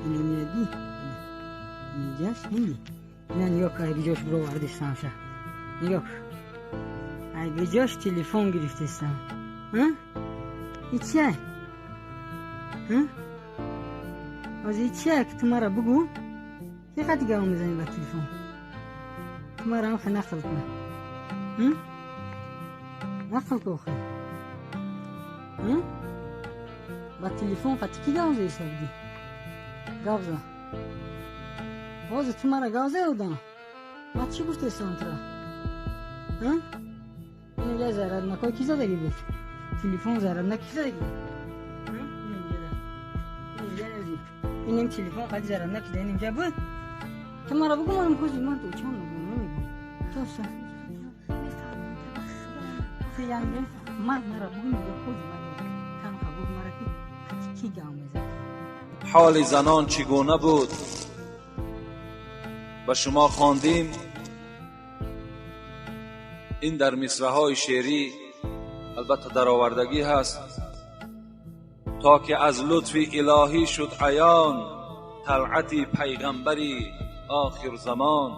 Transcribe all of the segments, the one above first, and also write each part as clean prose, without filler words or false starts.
Инамиади инҷаш ини ина нигоҳ кар, гиҷош бировардистамша, нигоҳ, ай гиҷош телефон гирифтистам. И чия? Ҳозир и чия, ки ту мара бугӯ, ки қати гап мезанӣ ба телефон? Ту мара ҳамхе нақл кун, нақл ку охе. Ба телефон қати ки гап зеиста будӣ? Гап зан ҳозир, ту мара гап зай. Одам, ман чӣ гуфтестам тура? Инҷа зарядникҳои ки задагӣ буд? Телефон зарядник ки задагӣ? Инем телефон қади зарядник ки инҷа буд. Ту мара бугӯ, ман ҳозир ман чанд мегӯм тоса ман мара бугӯ, ҳозир ман танҳо бугӯ мара, ки ки гап мезанӣ? Ҳоли занон чӣ гуна буд, ба шумо хондем. Ин дар мисраҳои шеърӣ албатта даровардагӣ ҳаст, то ки аз лутфи илоҳӣ шуд аён талъати пайғамбари охирзамон.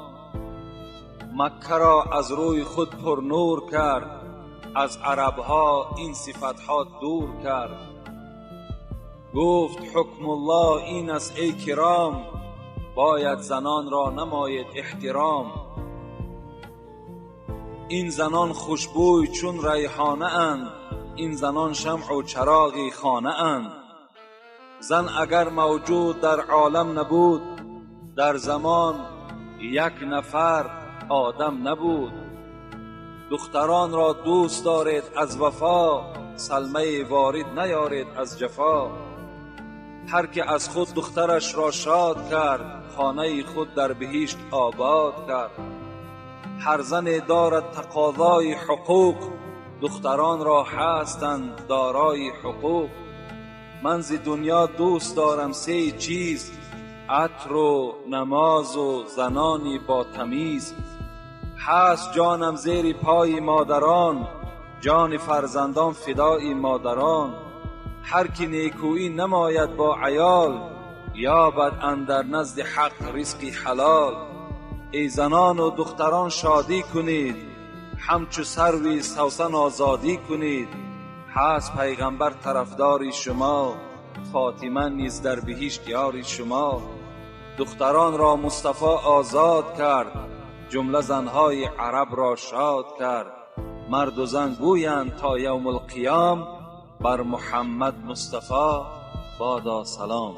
Маккаро аз рӯи худ пурнур кард, аз арабҳо ин сифатҳо дур кард. Гуфт: ҳукмуллоҳ ин аст, эй киром, бояд занонро намоед эҳтиром. Ин занон хушбӯй чун райҳонаанд, ин занон шамъу чароғи хонаанд. Зан агар мавҷуд дар олам набуд, дар замон як нафар одам набуд. Духтаронро дӯст доред аз вафо, салмаи ворид наёред аз ҷафо. Ҳар ки аз худ духтарашро шод кард, хонаи худ дар биҳишт обод кард. Ҳар зане дорад тақозои ҳуқуқ, духтаронро ҳастанд дорои ҳуқуқ. Ман зи дунё дӯст дорам се чиз: атру намозу занони бо тамиз. Ҳаст ҷонам зери пои модарон, ҷони фарзандон фидои модарон. Ҳар ки некӯӣ намояд бо аёл, ёбад андар назди ҳақ ризқи ҳалол. Эй занону духтарон, шодӣ кунед, ҳамчу сарви савсан озодӣ кунед. Ҳаст пайғамбар тарафдори шумо, Фотима низ дар биҳишт ёри шумо. Духтаронро Мустафо озод кард, ҷумла занҳои арабро шод кард. Марду зан гӯянд то явмулқиём, бар Муҳаммад Мустафо бодо салом.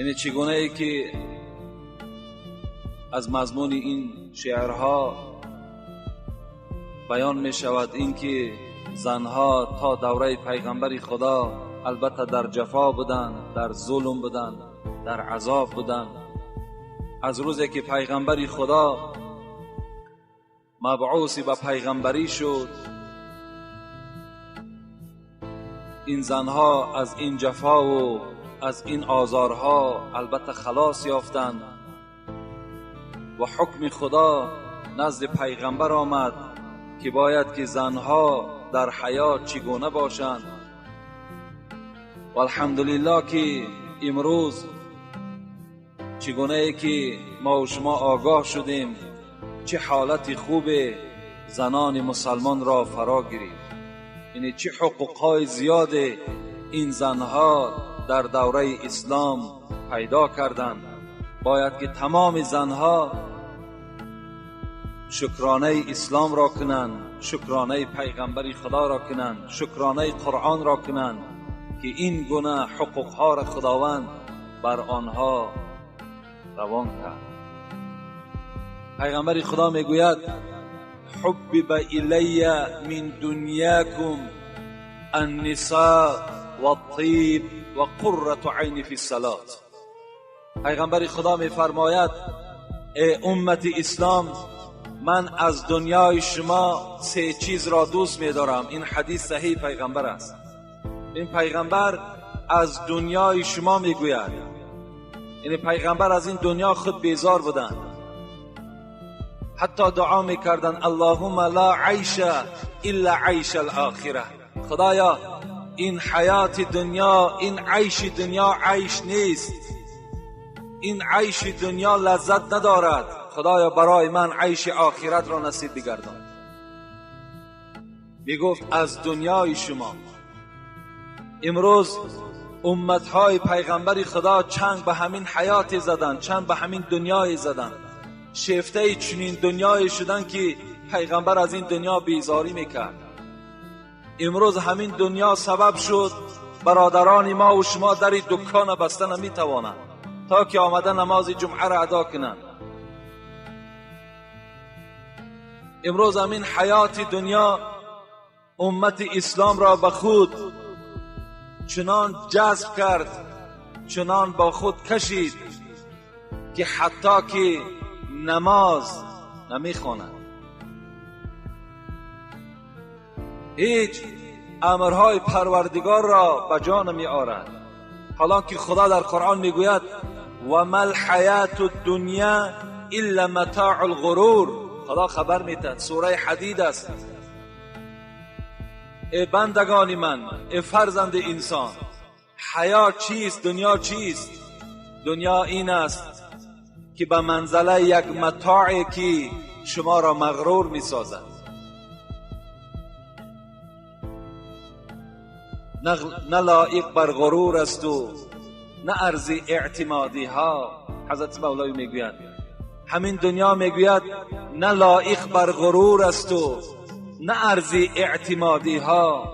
Яъне чӣ гунае ки аз мазмуни ин шеърҳо баён мешавад, ин ки занҳо то давраи пайғамбари Худо албатта дар ҷафо буданд, дар зулм буданд, дар азоб буданд. Аз рӯзе ки пайғамбари Худо мабъуси ба пайғамбарӣ шуд, ин занҳо аз ин ҷафову аз ин озорҳо албатта халос ёфтанд ва ҳукми Худо назди пайғамбар омад, ки бояд ки занҳо дар ҳаёт чӣ гуна бошанд. Ва алҳамдулиллоҳ, ки имрӯз чӣ гунае ки мо шумо огоҳ шудем, чӣ ҳолати хубе занони мусалмонро фаро гирифт, яъне чӣ ҳуқуқҳои зиёде ин занҳо дар давраи ислом пайдо карданд. Бояд ки тамоми занҳо шукронаи исломро кунанд, шукронаи пайғамбари Худоро кунанд, шукронаи Қуръонро кунанд, ки ин гуна ҳуқуқҳоро Худованд бар онҳо равон кард. Пайғамбари Худо мегӯяд: ҳуббиба илайя мин дунёкум аннисо ваттиб ва қуррату айни фи ссалот. Пайғамбари Худо мефармояд: эй уммати ислом, ман аз дунёи шумо се чизро дӯст медорам. Ин ҳадис саҳиҳи пайғамбар аст. Ин пайғамбар аз дунёи шумо мегӯяд, яъне пайғамбар аз ин дунё худ безор буданд, ҳатто дуо мекарданд: аллоҳумма ла айша илла айша алохира. خدایا این حیات دنیا، این عیش دنیا عیش نیست، این عیش دنیا لذت ندارد، خدایا برای من عیش آخرت را نصیب بگردان. میگفت از دنیای شما. امروز امتهای پیغمبر خدا چنگ به همین حیات زدن، چنگ به همین دنیای زدن، شیفته چنین دنیای شدن که پیغمبر از این دنیا بیزاری میکرد. امروز همین دنیا سبب شد برادران ما و شما در دکان بسته نمیتوانند تا که آمده نماز جمعه را ادا کنند. امروز همین حیات دنیا امت اسلام را به خود چنان جذب کرد، چنان با خود کشید که حتی که نماز نمیخواند، هیچ امرهای پروردگار را به جا نمی آرد. حالا که خدا در قرآن میگوید و ما الحیات الدنیا الا متاع الغرور، خدا خبر میدهد، سوره حدید است. ای بندگان من، ای فرزند انسان، حیات چیست؟ دنیا چیست؟ دنیا این است که به منزله یک متاعی که شما را مغرور میسازد. نه لایق بر غرور است و نه ارز اعتمادی ها. حضرت مولوی میگوید همین دنیا میگوید نه لایق بر غرور است و نه ارز اعتمادی ها،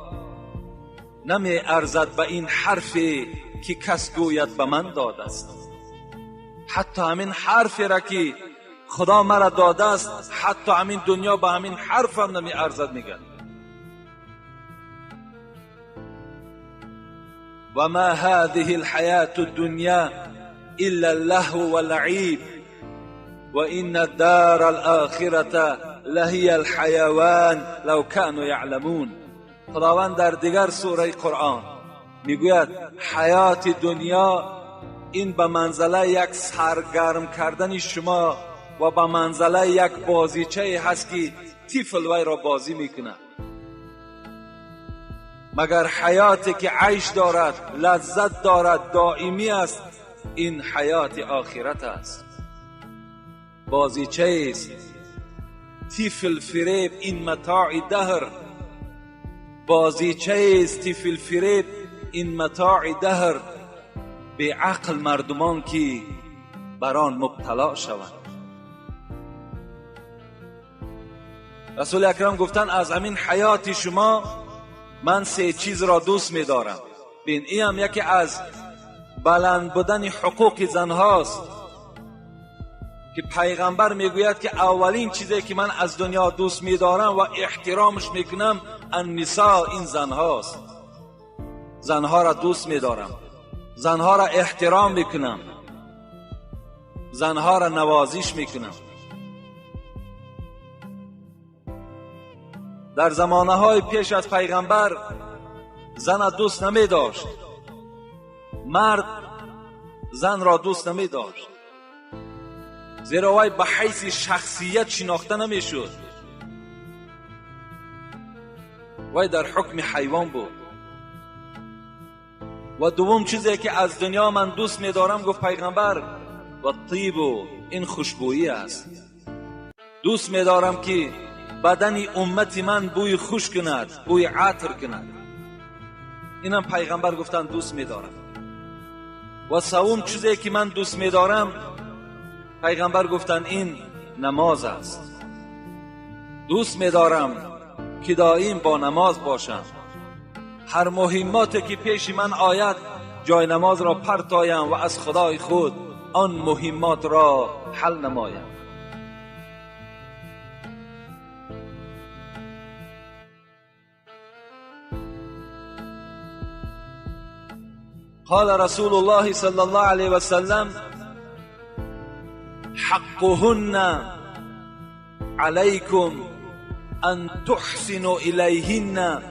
نمی ارزد به این حرفی که کس گوید به من داد است. حتی همین حرفی را که خدا مرا داده است، حتی همین دنیا به همین حرف هم نمی ارزد. میگن و ما هذه الحیاة الدنیا الا اللهو واللعب و ان الدار الآخرة لهی الحیوان لو كانوا یعلمون. خداوند در دیگر سوره قرآن میگوید حیات دنیا این به منزله یک سرگرم کردن شما و به منزله یک بازیچه هست که طفل وی را بازی میکنه. مگر حیاتی که عیش دارد، لذت دارد، دائمی است، این حیات آخرت است. بازیچه است، طفل فریب، این متاع دهر. بازیچه است، طفل فریب، این متاع دهر. به عقل مردمان که بر آن مبتلا شوند. رسول اکرم گفتن از همین حیات شما من سه چیز را دوست می دارم. بین این هم یکی از بلند بودن حقوق زنهاست که پیغمبر میگوید که اولین چیزی که من از دنیا دوست می دارم و احترامش میکنم النساء، این زنهاست. زنها را دوست می دارم، زنها را احترام میکنم، زنها را نوازش میکنم. در زمانه های پیش از پیغمبر زن دوست نمی داشت، مرد زن را دوست نمی داشت، زیرا وی به حیث شخصیت شناخته نمی شد، وی در حکم حیوان بود. و دوم چیزی که از دنیا من دوست می دارم، گفت پیغمبر، و طیب، این خوشبویی است. دوست می دارم که بدن امت من بوی خوش کند، بوی عطر کند. اینم پیغمبر گفتن دوست می دارم. و سوم چیزی که من دوست می دارم، پیغمبر گفتن این نماز است. دوست می دارم که دائم با نماز باشم، هر مهماتی که پیش من آید جای نماز را پرتایم و از خدای خود آن مهمات را حل نمایم. قال رسول الله صلی الله علیه وسلم حقهن علیکم ان تحسنوا الیهن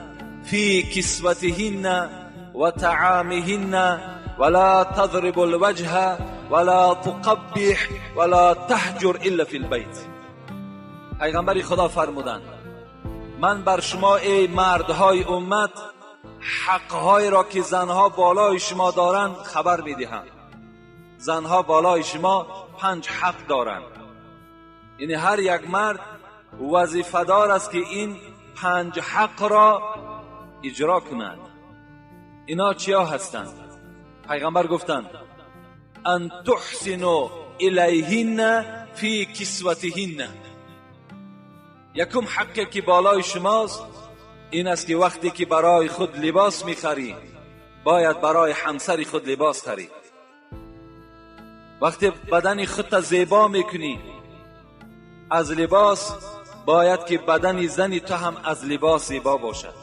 فی کسوتهن و طعامهن ولا تضرب الوجه ولا تقبح ولا تهجر الا فی البیت. پیغمبر خدا فرمودند من بر شما ای مردهای امت حقهایی را که زنها بالای شما دارند خبر میدهم. زنها بالای شما 5 حق دارند. یعنی هر یک مرد وظیفه دار است که این 5 حق را اجرا کند. اینا چیا هستند؟ پیغمبر گفتند ان تحسنوا الیهن فی کسوتهن. یکم حقی که بالای شماست این است که وقتی که برای خود لباس میخری باید برای همسر خود لباس خرید. وقتی بدن خودت زیبا میکنی از لباس، باید که بدن زنی تو هم از لباس زیبا باشد.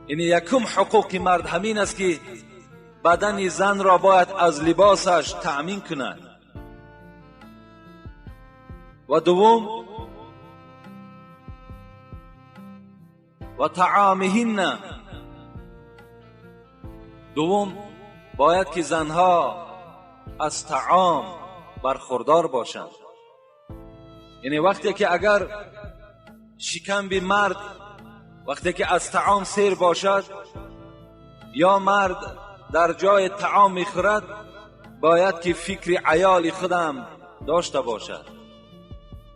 یعنی یکم حقوق مرد همین است که بدن زن را باید از لباسش تأمین کند. و دوم و طعامهن. دوم باید که زنها از طعام برخوردار باشند. یعنی وقتی که اگر شکم به مرد وقتی که از طعام سیر باشد یا مرد در جای طعام میخورد، باید که فکر عیال خودم داشته باشد،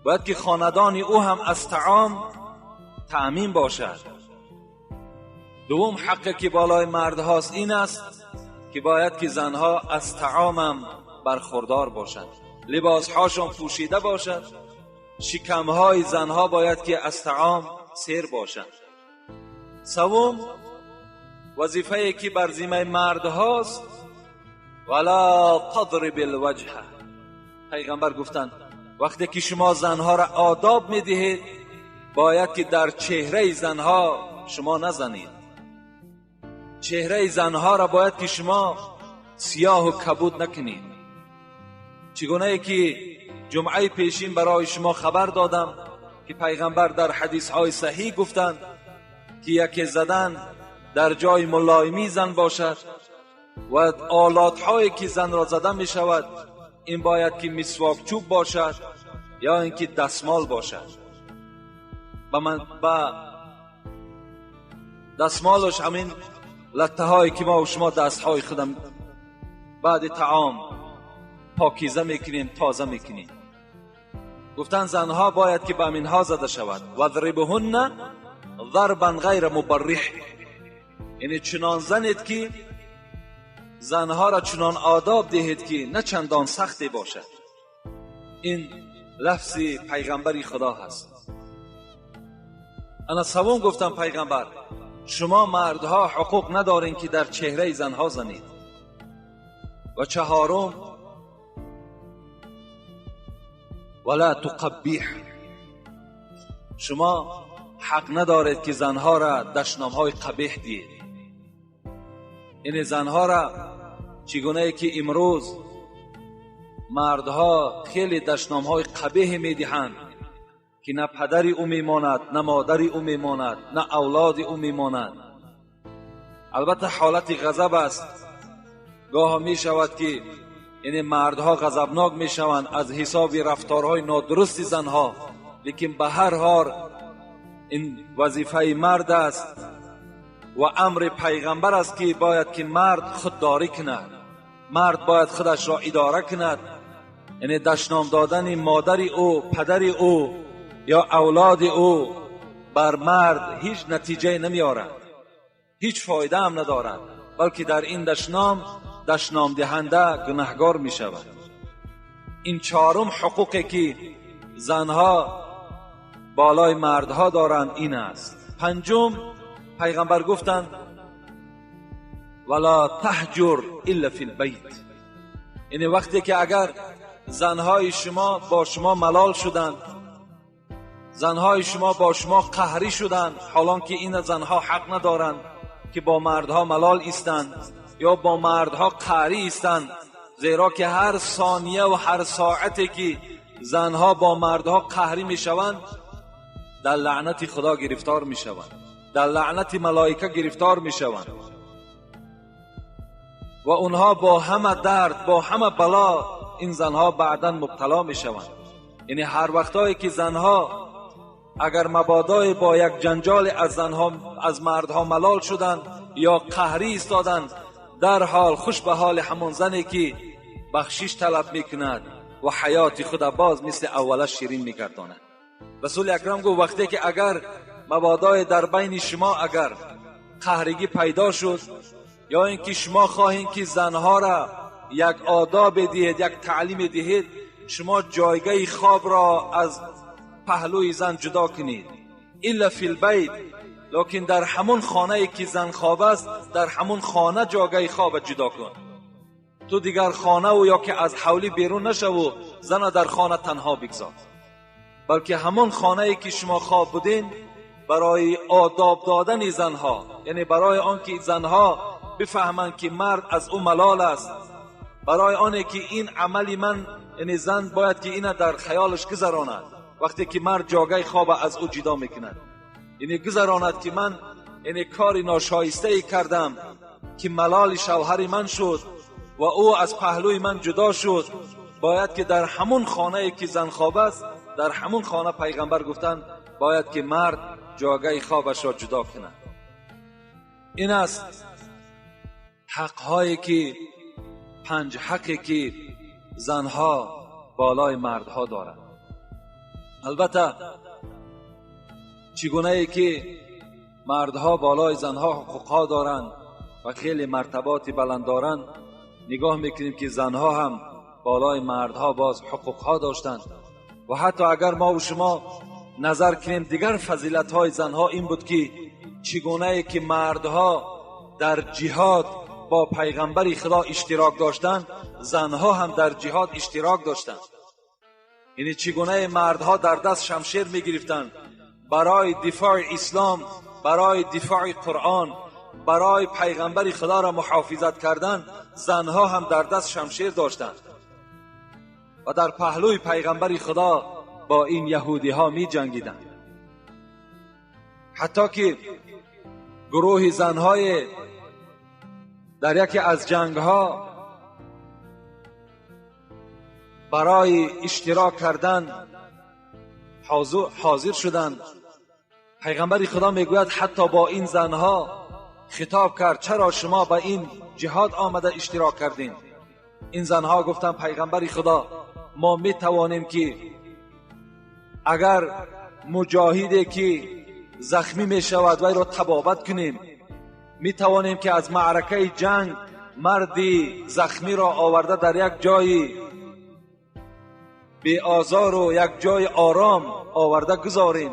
باید که خاندان او هم از طعام تأمین باشد. دوم حقی که بالای مرد هاست این است که باید که زنها از طعامم برخوردار باشند، لباسهاشان پوشیده باشد، شکمهای زنها باید که از طعام سیر باشند. سوم وظیفه که بر ذمه مرد هاست ولا تضرب الوجه. پیغمبر گفتند وقتی که شما زنها را آداب میدهید باید که در چهره زنها شما نزنید. چهره زنها را باید که شما سیاه و کبود نکنید. چگونه که جمعه پیشین برای شما خبر دادم که پیغمبر در حدیث های صحیح گفتند که یکی زدن در جای ملایمی زن باشد و آلات هایی که زن را زده می شود این باید که مسواک چوب باشد یا اینکه دستمال باشد. با دستمالش همین لطه هایی که ما و شما دست های خودم بعد طعام پاکیزه میکنیم، تازه میکنیم. گفتن زنها باید که به اینها زده شود. وضربهن ضربا غیر مبرح، یعنی چنان زنید که زنها را چنان آداب دهید که نه چندان سختی باشد. این لفظ پیغمبری خدا هست. انا سوم گفتم پیغمبر شما مردها حقوق ندارین که در چهره زنها زنید. و چهارم ولا تقبیح، شما حق ندارید که زنها را دشنامهای قبیح دهید. این زنها را چگونه که امروز مردها خیلی دشنامهای قبیح میدهند که نه پدری او میماند، نه مادری او میماند، نه اولاد او میماند. البته حالت غضب است. گاه میشود که یعنی مردها غضبناک میشوند از حساب رفتارهای نادرست زنها، لیکن به هر حال این وظیفه مرد است و امر پیغمبر است که باید که مرد خودداری کند، مرد باید خودش را اداره کند. یعنی دشنام دادن مادر او، پدر او یا اولاد او بر مرد هیچ نتیجه نمیارد، هیچ فایده هم ندارد، بلکه در این دشنام دشنام دهنده گناهگار می شود. این چهارم حقوقی که زنها بالای مردها دارند این است. پنجم پیغمبر گفتند ولا تهجر الا فی البیت، یعنی وقتی که اگر زنهای شما با شما ملال شدند، زنهای شما با شما قهری شدند، حالان که این زنها حق ندارند که با مردها ملال ایستند یا با مردها قهری ایستند، زیرا که هر ثانیه و هر ساعتی که زنها با مردها قهری میشوند در لعنت خدا گرفتار میشوند، در لعنت ملائکه گرفتار میشوند و اونها با همه درد، با همه بلا این زنها بعدا مبتلا میشوند. یعنی هر وقتایی که زنها اگر مبادای با یک جنجال از زنها از مردها ملال شدند یا قهری ایستادند، در حال خوش به حال همون زنی که بخشش طلب میکند و حیات خود باز مثل اولش شیرین میگرداند. رسول اکرم گفت وقتی که اگر مبادای در بین شما اگر قهرگی پیدا شد، یا اینکه شما خواهید که زنها را یک آداب دهید، یک تعلیم دهید، شما جایگاه خواب را از پهلوی زن جدا کنید، الا فی البیت، لکن در همون خانه که زن خواب است، در همون خانه جایگاه خواب جدا کن. تو دیگر خانه و یا که از حولی بیرون نشو و زن در خانه تنها بگذار، بلکه همون خانه که شما خواب بودین برای آداب دادن زنها، یعنی برای آنکه زنها بفهمند که مرد از او ملال است، برای آنه که این عمل من، یعنی زن باید که اینه در خیالش گذراند وقتی که مرد جاگه خواب از او جدا میکند، یعنی گذراند که من یعنی کاری ناشایسته ای کردم که ملال شوهر من شد و او از پهلوی من جدا شد. باید که در همون خانه که زن خواب است، در همون خانه پیغمبر گفتند باید که مرد جاگه خوابش را جدا کند. این است حقهایی که 5 حقی که زنها بالای مردها دارند. البته چگونه ای که مردها بالای زنها حقوقها دارند و خیلی مرتبات بلند دارند، نگاه میکنیم که زنها هم بالای مردها باز حقوقها داشتند. و حتی اگر ما و شما نظر کنیم دیگر فضیلت های زنها این بود که چگونه ای که مردها در جهاد با پیغمبر خدا اشتراک داشتند، زنها هم در جهاد اشتراک داشتند. یعنی چگونه مردها در دست شمشیر میگرفتند برای دفاع اسلام، برای دفاع قرآن، برای پیغمبر خدا را محافظت کردن، زنها هم در دست شمشیر داشتند و در پهلوی پیغمبر خدا با این یهودی ها می جنگیدند. حتی که گروه زنهای در یکی از جنگ ها برای اشتراک کردن حاضر شدند. پیغمبر خدا میگوید حتی با این زنها خطاب کرد، چرا شما به این جهاد آمده اشتراک کردین؟ این زنها گفتند پیغمبر خدا ما می توانیم که اگر مجاهدی که زخمی می شود وی را طبابت کنیم، می توانیم که از معرکه جنگ مردی زخمی را آورده در یک جای بی آزار و یک جای آرام آورده گذاریم،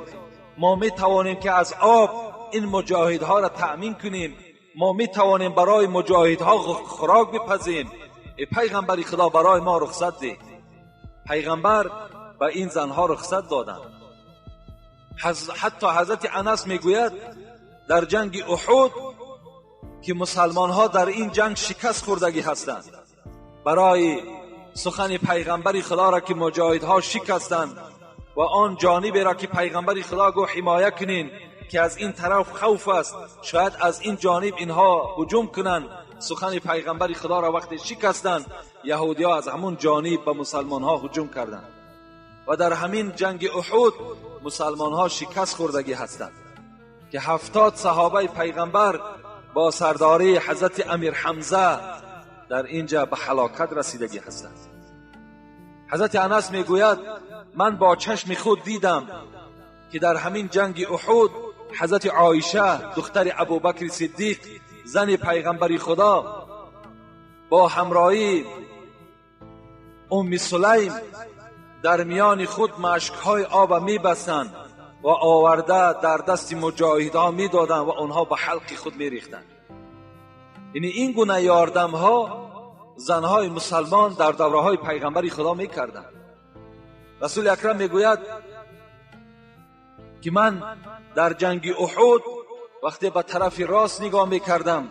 ما می توانیم که از آب این مجاهدها را تأمین کنیم، ما می توانیم برای مجاهدها خوراک بپزیم. ای پیغمبر خدا برای ما رخصت ده. پیغمبر به این زنها رخصت دادند. حتی حضرت انس میگوید در جنگ احد که مسلمان ها در این جنگ شکست خوردگی هستند، برای سخن پیغمبر خدا را که مجاهدها شکستند و آن جانب را که پیغمبر خدا گفت حمایه کنین که از این طرف خوف است، شاید از این جانب اینها هجوم کنند، سخن پیغمبر خدا را وقتی شکستند، یهودی ها از همون جانب به مسلمان ها هجوم کردند و در همین جنگ احد مسلمان ها شکست خوردگی هستند که 70 صحابه پیغمبر با سرداری حضرت امیر حمزه در اینجا به هلاکت رسیدگی هستند. حضرت انس میگوید من با چشم خود دیدم که در همین جنگ احد حضرت عایشه دختر ابوبکر صدیق زن پیغمبر خدا با همراهی ام سلیم در میان خود مشکهای آب میبستند و آورده در دست مجاهدها میدادند و آنها به حلق خود میریختند. یعنی این گونه یاردم ها زنهای مسلمان در دوره های پیغمبر خدا میکردند. رسول اکرم میگوید که من در جنگ احد وقتی به طرف راست نگاه میکردم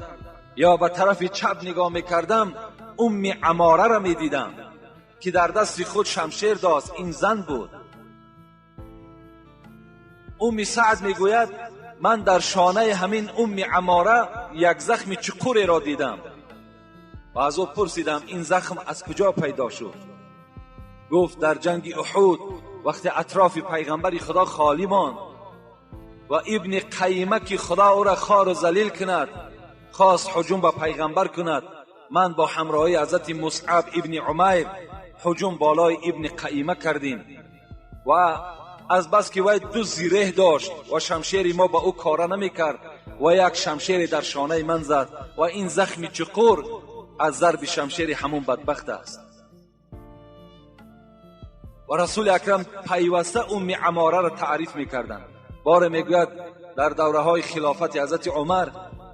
یا به طرف چپ نگاه میکردم، ام عماره را میدیدم که در دست خود شمشیر داشت، این زن بود. ام سعد میگوید من در شانه همین ام عماره یک زخم چقوری را دیدم و از او پرسیدم این زخم از کجا پیدا شد؟ گفت در جنگ احد وقتی اطراف پیغمبر خدا خالی ماند و ابن قیمه که خدا او را خوار و ذلیل کند خواست هجوم به پیغمبر کند، من با همراهی حضرت مصعب ابن عمیر هجوم بالای ابن قیمه کردیم و از بس که وی دو زیره داشت و شمشیر ما به او کاره نمی کرد و یک شمشیر در شانه من زد و این زخم چقور از ضرب شمشیر همون بدبخت است. و رسول اکرم پیوسته ام عماره را تعریف میکردند. بار میگوید در دوره های خلافت حضرت عمر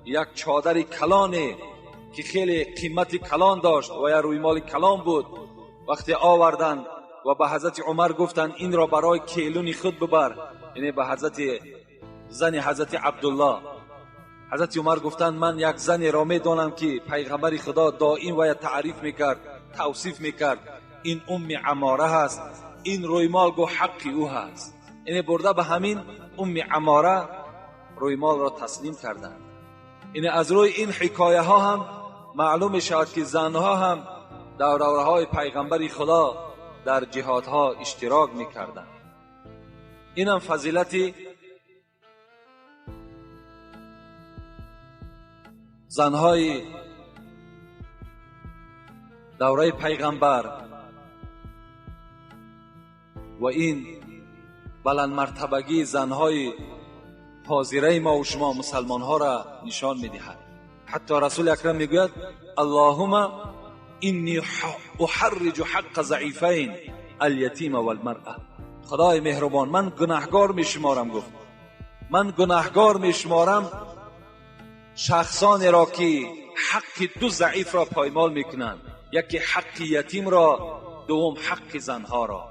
یک چادر کلانه که خیلی قیمت کلان داشت و یک رویمال کلان بود، وقتی آوردند و به حضرت عمر گفتند این را برای کیلون خود ببر، یعنی به حضرت زن حضرت عبدالله. حضرت عمر گفتند من یک زن را میدانم که پیغمبر خدا دائم و تعریف میکرد، توصیف میکرد، این ام عماره هست، این رویمال گو حق او هست. یعنی برده به همین ام عماره رویمال را تسلیم کردند. یعنی از روی این حکایه ها هم معلوم میشود که زنها هم در دوره‌های پیغمبر خدا در جهادها اشتراک میکردند. اینم فضیلت زنهای دوره پیغمبر و این بلند مرتبگی زنهای حاضره ما و شما مسلمان ها را نشان میدهد. حتی رسول اکرم میگوید اللهم انی احرج حق ضعیفین الیتیم والمرأة. خدای مهربان من گناهگار میشمارم، گفت من گناهگار میشمارم شخصانی را که حق دو ضعیف را پایمال میکنند، یکی حق یتیم را، دوم حق زنها را.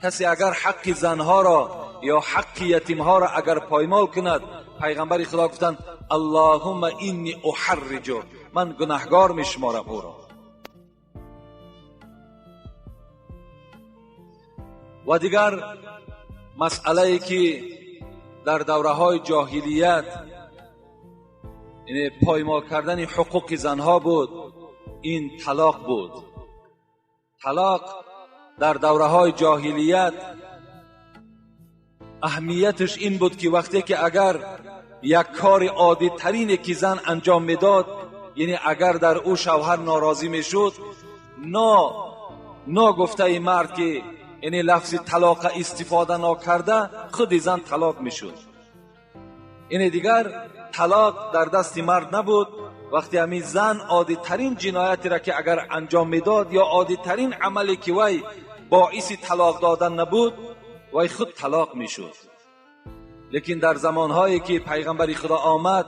کسی اگر حق زنها را یا حق یتیمها را اگر پایمال کند، پیغمبر خدا گفتند اللهم انی احرج، من گناهگار میشمارم او را. و دیگر مسئله که در دوره های جاهلیت یعنی پایمال کردن حقوق زنها بود، این طلاق بود. طلاق در دوره های جاهلیت اهمیتش این بود که وقتی که اگر یک کار عادی ترینی که زن انجام میداد، یعنی اگر در او شوهر ناراضی میشد، نا گفته مرد که یعنی لفظ طلاق استفاده نکرده، خود زن طلاق میشد. این دیگر طلاق در دست مرد نبود. وقتی همین زن عادی ترین جنایتی را که اگر انجام میداد یا عادی ترین عملی که وی باعث طلاق دادن نبود، وی خود طلاق میشد. لیکن در زمانهایی که پیغمبر خدا آمد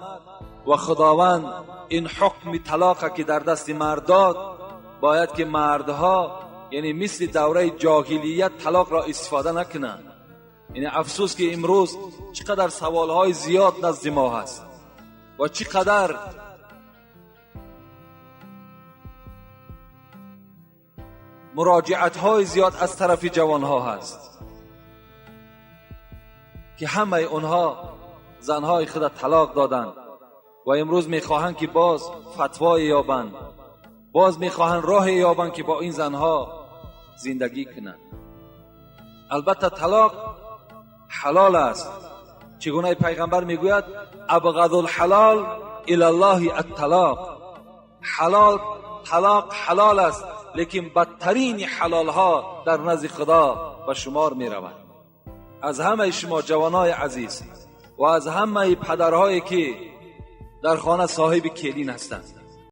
و خداوند این حکم طلاق که در دست مرد داد، باید که مردها یعنی مثل دوره جاهلیت طلاق را استفاده نکنند. یعنی افسوس که امروز چقدر سوالهای زیاد نزد ما هست و چقدر مراجعت های زیاد از طرف جوانها هست که همه اونها زنهای خود طلاق دادند و امروز میخواهند که باز فتوای یابند، باز میخواهند راه یابند که با این زنها زندگی کنند. البته طلاق حلال است. چگونه پیغمبر میگوید ابغض الحلال الی الله الطلاق. حلال طلاق حلال است، لیکن بدترین حلال ها در نزد خدا به شمار می رود. از همه شما جوانای عزیز و از همه پدرهایی که در خانه صاحب کلین هستند،